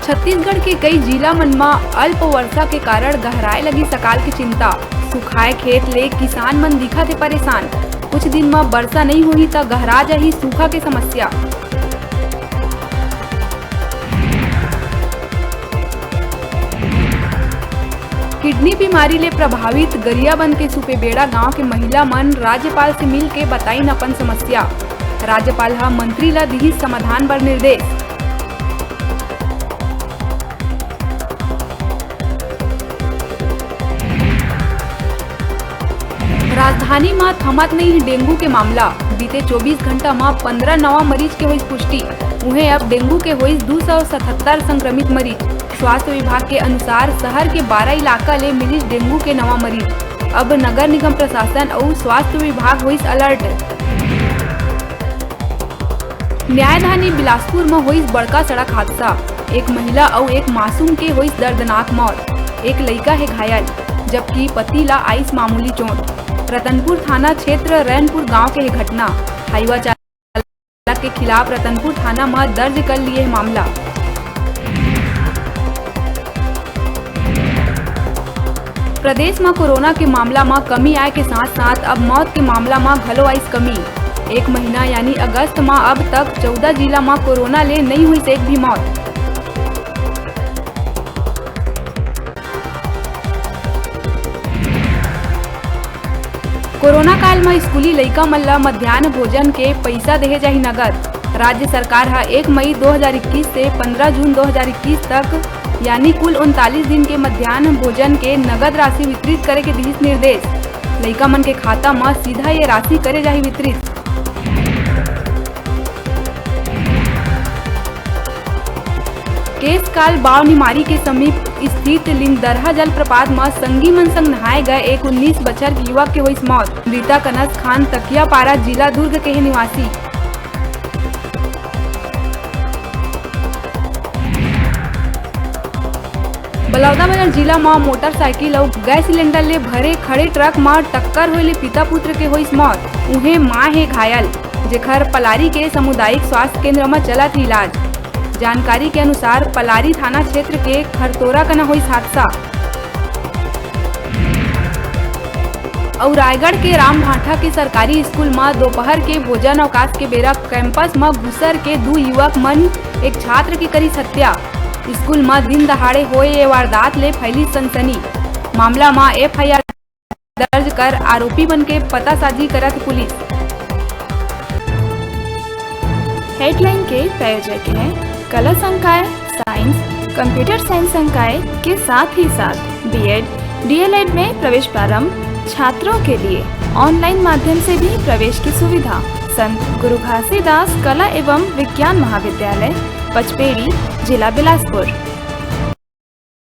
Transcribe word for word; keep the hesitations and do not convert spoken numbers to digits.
छत्तीसगढ़ के कई जिला मन म अल्प वर्षा के कारण गहराए लगिस अकाल के चिंता। सुखाए खेत ले किसान मन दिखत हे परेशान। कुछ दिन म बरसा नइ होही त गहरा जाही सूखा के समस्या। किडनी बीमारी ले प्रभावित गरियाबंद के सुपेबेड़ा गांव के महिला मन राज्यपाल से मिल के बताइन अपन समस्या। राज्यपाल ह मंत्री ल दिहिस समाधान बर निर्देश। राजधानी म थमत नइ हे डेंगू के मामला। बीते चौबीस घंटा म पंद्रह नवा मरीज के होइस पुष्टि। उहें, अब डेंगू के होइस दू सौ सतहत्तर संक्रमित मरीज। स्वास्थ्य विभाग के अनुसार, शहर के बारह इलाका ले मिलिस डेंगू के नवा मरीज। अब नगर निगम प्रशासन अउ स्वास्थ्य विभाग होइस अलर्ट। न्यायधानी बिलासपुर म होइस बड़का सड़क हादसा। एक महिला अउ एक मासूम के होइस दर्दनाक मौत। एक लइका हे घायल, जबकि पति ला आइस मामूली चोट। रतनपुर थाना क्षेत्र रैनपुर गांव के हे घटना। हाईवा चालक के खिलाफ रतनपुर थाना म दर्ज कर लिए हे मामला। प्रदेश म कोरोना के मामला म कमी आए के साथ-साथ अब मौत के मामला म घलो आइस कमी। एक महीना यानी अगस्त म अब तक चौदह जिला म कोरोना ले नइ होइस एक भी मौत। कोरोना काल म स्कूली लइका मन ल मध्यान्ह भोजन के पइसा देहे जाही नगद। राज्य सरकार ह एक मई दो हज़ार इक्कीस से पंद्रह जून दो हज़ार इक्कीस तक, यानी कुल उनतालीस दिन के मध्यान्ह भोजन के नगद राशि वितरित करे के दिहिस निर्देश। लइका मन के खाता म सीधा ये राशि करे जाही वितरित। केशकाल बावनीमारी के समीप स्थित लिंगदरहा जलप्रपात म संगी मन संग नहाए गए एक उन्नीस बछर के युवक के होइस मौत। मृतक अनस खान तकियापारा, जिला दुर्ग के हे निवासी। बलौदाबाजार जिला म मोटरसाइकिल अउ गैस सिलेंडर ले भरे खड़े ट्रक म टक्कर होए ले पिता पुत्र के होइस मौत। उहें, मां हे घायल, जेखर पलारी के सामुदायिक स्वास्थ्य केंद्र म चलत हे इलाज। जानकारी के अनुसार, पलारी थाना क्षेत्र के खरतोरा कना होइस हादसा। अउ रायगढ़ के रामभाठा के सरकारी स्कूल म दोपहर के भोजन अवकाश के बेरा कैंपस म घुसर के दू युवक मन एक छात्र के करिस हत्या। स्कूल म दिन दहाड़े होए ये वारदात ले फैलिस सनसनी। मामला म एफआईआर दर्ज कर आरोपी मन के पतासाजी करत पुलिस। हेडलाइन के प्रायोजक हैं कला संकाय, साइंस, कंप्यूटर साइंस संकाय के साथ ही साथ बीएड, डीएलएड में प्रवेश प्रारंभ, छात्रों के लिए ऑनलाइन माध्यम से भी प्रवेश की सुविधा। संत गुरु घासीदास कला एवं विज्ञान महाविद्यालय, पचपेड़ी, जिला बिलासपुर।